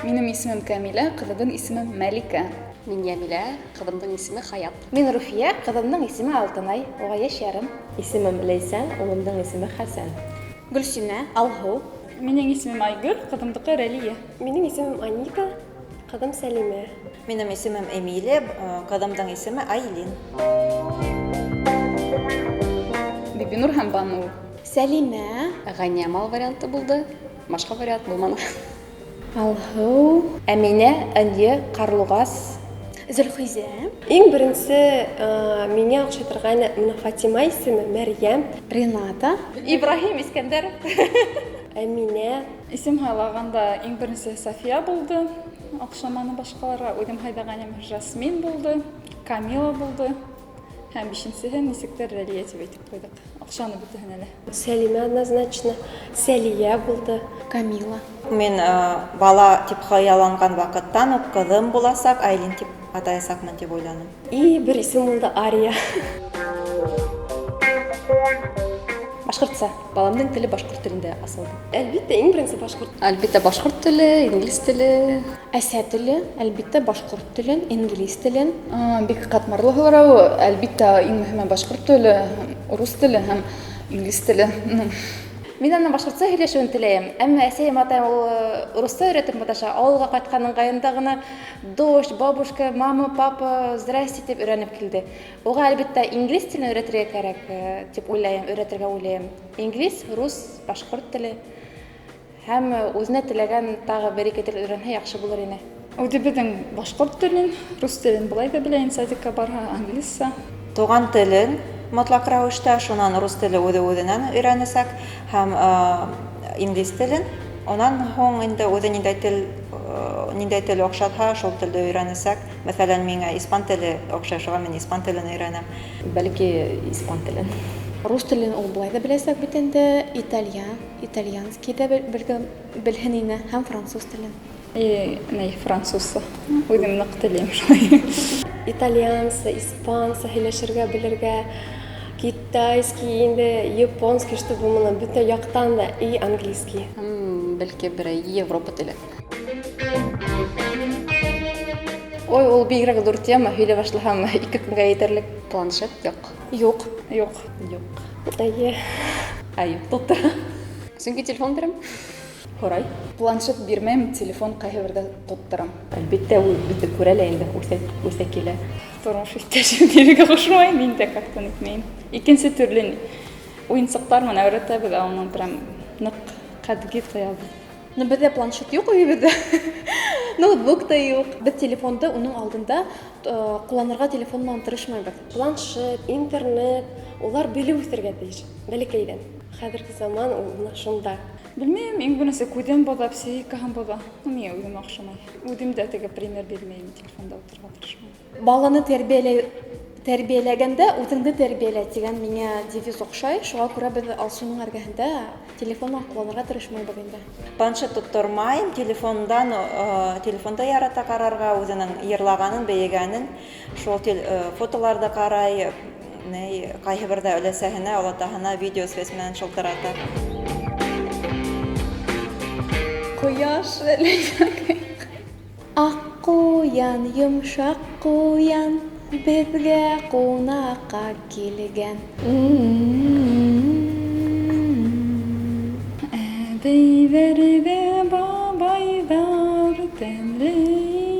Минем исемем Кәмилә, ҡыҙыбыҙ исеме Мәликә. Мин Йәмилә, ҡыҙымдың исеме Хаят. Мин Руфия, ҡыҙымдың исеме Алтынай, уға йәш ярым. Исемем Ләйсән, улымдың исеме Хәсән. Гөлсинә, Алһыу. Минең исемем Айгөл, ҡыҙымдыҡы Рәлиә. Минең исемем Анита, ҡыҙым Сәлимә. Минем исемем Эмилия, ҡыҙымдың исеме Айлин. Бибинур һәм Бану. Сәлимә. Ғәйниямал варианты булды, башҡа вариант булманы. Алһыу. Әминә, Ынйы, Ҡарлуғас. Зөлхизә. Иң беренсе миңә оҡшай торғайны менә Фатима исеме, Мәрйәм. Рената. Ибраһим, Искәндәр. Әминә. Исем һайлағанда иң беренсе София булды. Оҡшаманы башҡаларға. Үҙем һайлағайным Жасмин булды, Камила булды. Һәм бишенсеһе нисектер Рәлиә тип әйтеп ҡуйҙыҡ. Оҡшаны бөтәһенә лә. Сәлимә однозначно. Сәлиә булды. Камила. Мин бала тип хыялланған ваҡыттан уҡ ҡыҙым буласаҡ, Айлин тип атаясаҡмын тип уйланым. И бер исем булды Ария. Башҡортса. Баламдың теле башҡорт телендә асылды. Әлбиттә, иң беренсе башҡорт. Әлбиттә, башҡорт теле, инглиз теле. Әсә теле, әлбиттә, башҡорт телен, инглиз телен. Бик ҡатмарлы һорау. Әлбиттә, иң мөһиме башҡорт теле, рус теле һәм инглиз теле. Мин уның башҡортса һөйләшеүен теләйем. Әммә әсәйем, атайым ул русса өйрәтеп маташа. Ауылға ҡайтҡан ыңғайында ғына дождь, бабушка, мама, папа, здрасте тип өйрәнеп килде. Уға, әлбиттә, инглиз телен өйрәтергә кәрәк, тип уйлайым, өйрәтергә уйлайым. Инглиз, рус, башҡорт теле. Һәм үҙенә теләгән тағы бер-ике тел өйрәнһә яҡшы булыр ине. Үҙебеҙҙең башҡорт телен, рус телен былай ҙа белә, садикка барһа, англисса. Туған телен мотлаҡ рәүештә, шунан рус теле үҙе-үҙенән өйрәнәсәк һәм инглиз телен. Унан һуң инде үҙе ниндәй тел оҡшатһа, шул телде өйрәнәсәк. Мәҫәлән, миңә испан теле оҡшай, шуға мин испан телен өйрәнәм. Бәлки испан телен. Рус телен ул былай ҙа беләсәк бит инде, итальянский ҙа белһен ине һәм француз телен. И, ней, французса. Үҙем ныҡ теләйем шулай. Итальянса, испанса һөйләшергә белергә, китайский инде, японский, чтобы бына бөтә яҡтан да, и английский. Бәлки берәй Европа теле. Ой, ул бигерәк ҙур тема, һөйләй башлаһам, ике көнгә етерлек. Планшет юҡ. Юҡ. Юҡ. Юҡ. Эйе. Ә, юҡ, тоттора. Сөнки телефон бирәм. Һорай. Планшет бирмәйем, телефон ҡайһы берҙә тотторам. Әлбиттә, ул беҙҙе күрә лә инде, үҫә килә. Тормош иптәшем бирергә ҡушмай, мин дә как-то нитмәйем. Икенсе төрлө уйынсыҡтар менән өйрәтәбеҙ, ә уның прям ныҡ ҡәтғи тыябыҙ. Ну, беҙҙә планшет юҡ өйөбөҙҙә. Ноутбук та юҡ. Беҙ телефонды уның алдында ҡулланырға телефон менән тырышмайбыҙ. Планшет, интернет, улар белеп үҫергә тейеш, бәләкәйҙән. Хәҙерге заман ул бына шунда. Белмәйем, иң беренсе күҙен боҙа, психикаһын боҙа. Ну, миңә үҙем оҡшамай. Үҙем дә теге пример бирмәйем, телефонда ултырырға тырышмайым. Баланы тәрбиәләгәндә үҙеңде тәрбиәлә тигән миңә девиз оҡшай. Шуға күрә беҙ Алсуның эргәһендә телефон менән ҡулланырға тырышмайбыҙ инде. Планшет тоттормайым, телефонда ярата ҡарарға, үҙенең йырлағанын, бейегәнен, шул фотоларҙы ҡарай, ҡайһы берҙә өләсәһенә, олатаһына видеосвязь менән шылтырата. Ҡояш. Аҡ ҡуян, йомшаҡ ҡуян, беҙгә ҡунаҡҡа килгән. Әбейҙәр ҙә бабайҙар тәмле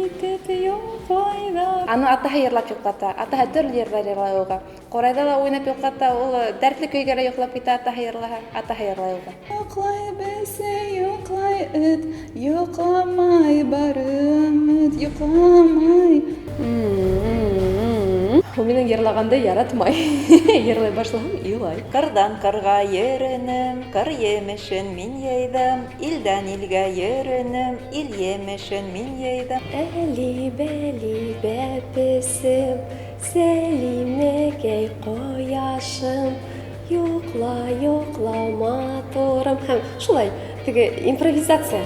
итеп йоҡлайҙар. Аны атаһы йырлап йоҡлата. Атаһы төрлө йырҙар йырлай уға. Ҡурайҙа ла уйнап йоҡлата, ул дәртле көйгә лә йоҡлап китә, атаһы йырлаһа, атаһы йырлай уға. Йоҡлай бесәй, йоҡлай эт, йоҡламай барым эт, йоҡламай. Ул минең йырлағанды яратмай. Йырлай башлаһам, илай. Ҡырҙан ҡырға йөрөнөм, ҡыр емешен мин йыйҙым, илдән илгә йөрөнөм, ил емешен мин йыйҙым. Әли бәли бәпесем, Сәлимәкәй ҡояшым, йоҡла, йоҡла, матурым. Һәм шулай, теге импровизация.